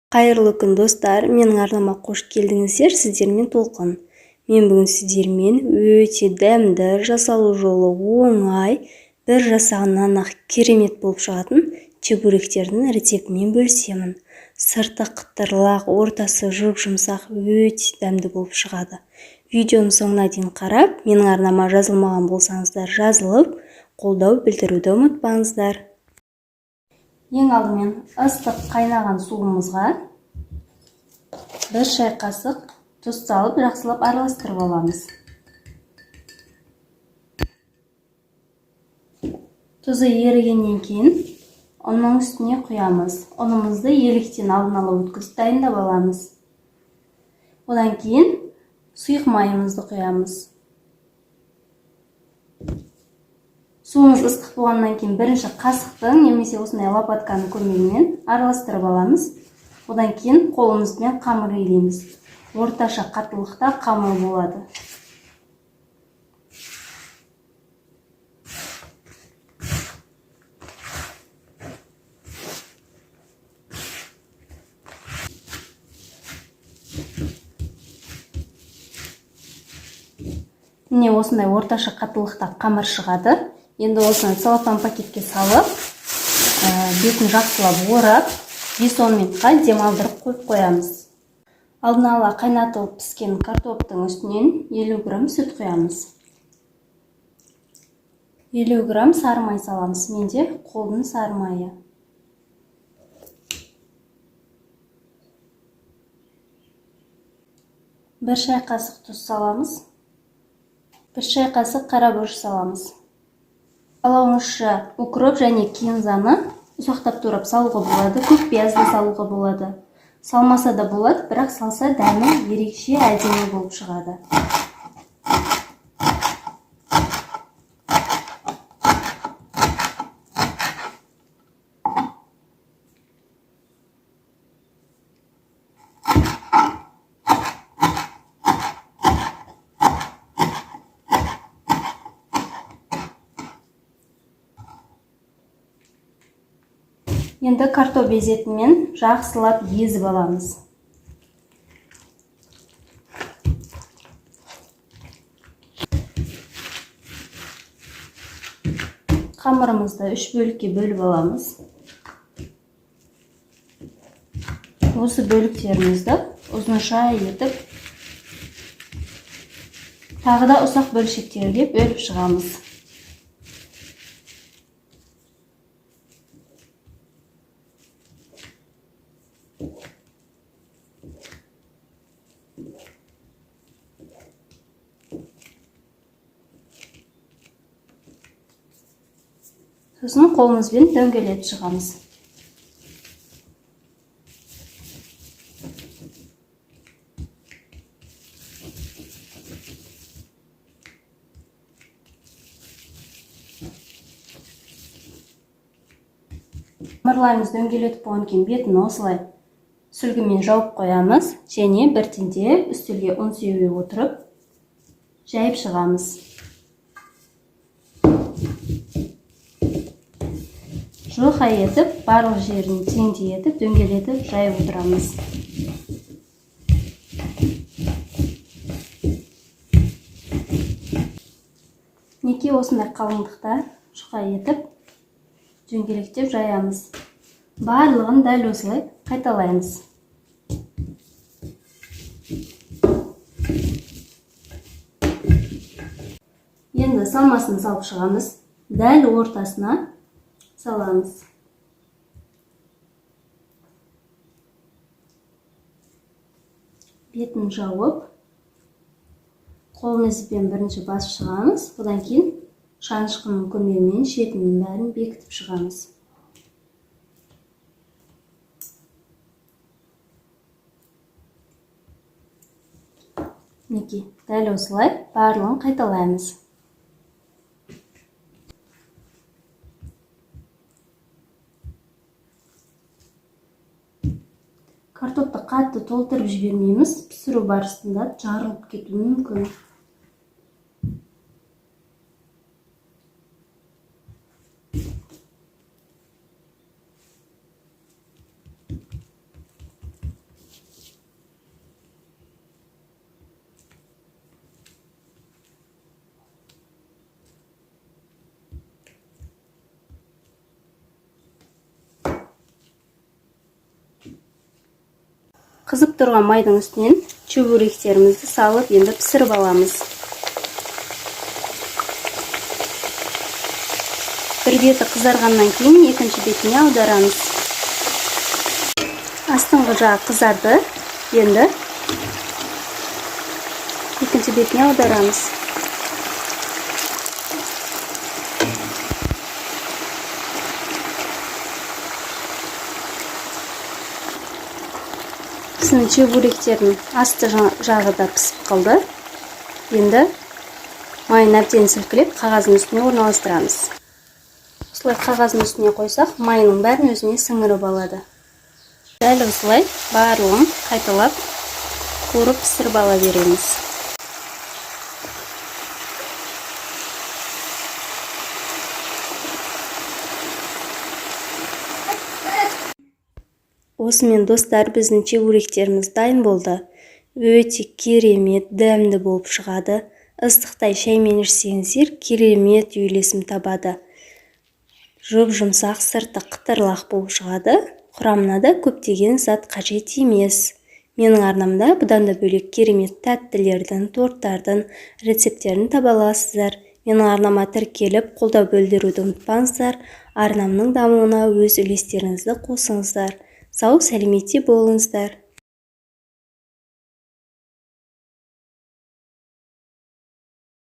Қайырлы күн, достар! Менің арнама қош келдіңіздер. Сіздермен Толқын. Мен бүгін сіздермен өте дәмді, жасалу жолы оңай, бір жасағаннан-ақ керемет болып шығатын чебуректердің рецептімен бөлісемін. Сырты қытырлақ, ортасы жұп-жұмсақ, өте дәмді болып шығады. Видеоның соңына дейін қарап, менің арнама жазылмаған болсаңыздар, жазылып, қолдау білдіруді ұмытпаңыздар. Ең алдымен ыстық қайнаған суымызға 1 шай қасық тұз салып, жақсылап араластырып аламыз. Тұзы ерігеннен кейін ұнның үстіне құямыз. Ұнымызды електен алдын ала өткізіп дайындап аламыз. Одан кейін сұйық майымызды құямыз. Суымыз ыстық болғаннан кейін бірінші қасықтың немесе осындай лопатканың көмегімен араластырып аламыз. Одан кейін қолымызбен қамыр илейміз. Орташа қаттылықта қамыр болады. Міне, осындай орташа қаттылықта қамыр шығады. Енді осыны целлофан пакетке салып, бетін жақсылап орап, 5-10 минутқа демалдырып қойып қоямыз. Алдын ала қайнатылып піскен картоптың үстінен 50 грамм сүт құямыз. 50 грамм сары май саламыз. Менде қолдың сары майы. 1 шай қасық тұз саламыз. 1 шай қасық қара бұрыш саламыз. Қалауыңызша укроп және кинзаны ұсақтап турап салуға болады, көк пияз да салуға болады. Салмаса да болады, бірақ салса дәмі ерекше әдемі болып шығады. Енді картоп езетімен жақсылап езіп аламыз. Қамырымызды 3 бөлікке бөліп аламыз. Осы бөліктерімізді ұзынша етіп, тағы да ұсақ бөлшектерге бөліп шығамыз. Сосын қолымызбен дөңгелетіп шығамыз. Қамырларымызды дөңгелетіп болғаннан кейін бетін осылай сүлгімен жауып қоямыз және біртіндеп үстелге ұн сеуе отырып жайып шығамыз. Жұқа етіп, барлық жерін теңдей етіп, дөңгелетіп жайып отырамыз. Мінекей, осындай қалыңдықта жұқа етіп, дөңгелектеп жаямыз. Барлығын дәл осылай қайталаймыз. Енді салмасын салып шығамыз. Дәл ортасына саламыз. Бетін жауып, қолымызбен бірінші басып шығамыз. Одан кейін шанышқының көмегімен шетінің бәрін бекітіп шығамыз. Мінекей, дәл осылай барлығын қайталаймыз. Картопты қатты толтырып жібермейміз, пісіру барысында жарылып кетуі мүмкін. Қызып тұрған майдың үстінен чебуректерімізді салып, енді пісіріп аламыз. Бір беті қызарғаннан кейін екінші бетіне аударамыз. Астыңғы жағы қызарды, енді екінші бетіне аударамыз. Біздің чебуректердің асты жағы да пісіп қалды. Енді майын әбден сілкілеп, қағаздың үстіне орналастырамыз. Осылай қағаздың үстіне қойсақ, майының бәрін өзіне сіңіріп алады. Дәл осылай барлығын қайталап қуырып пісіріп ала береміз. Осымен, достар, біздің чебуректеріміз дайын болды. Өте керемет дәмді болып шығады. Ыстықтай шаймен ішсеңіздер, керемет үйлесім табады. Жұп-жұмсақ, сырты қытырлақ болып шығады. Құрамына да көптеген зат қажет емес. Менің арнамда бұдан да бөлек керемет тәттілердің, торттардың рецепттерін таба аласыздар. Менің арнама тіркеліп, қолдау білдіруді ұмытпаңыздар. Арнамның дамуына өз үлестеріңізді қосыңыздар. Сау сәлеметте болыңыздар.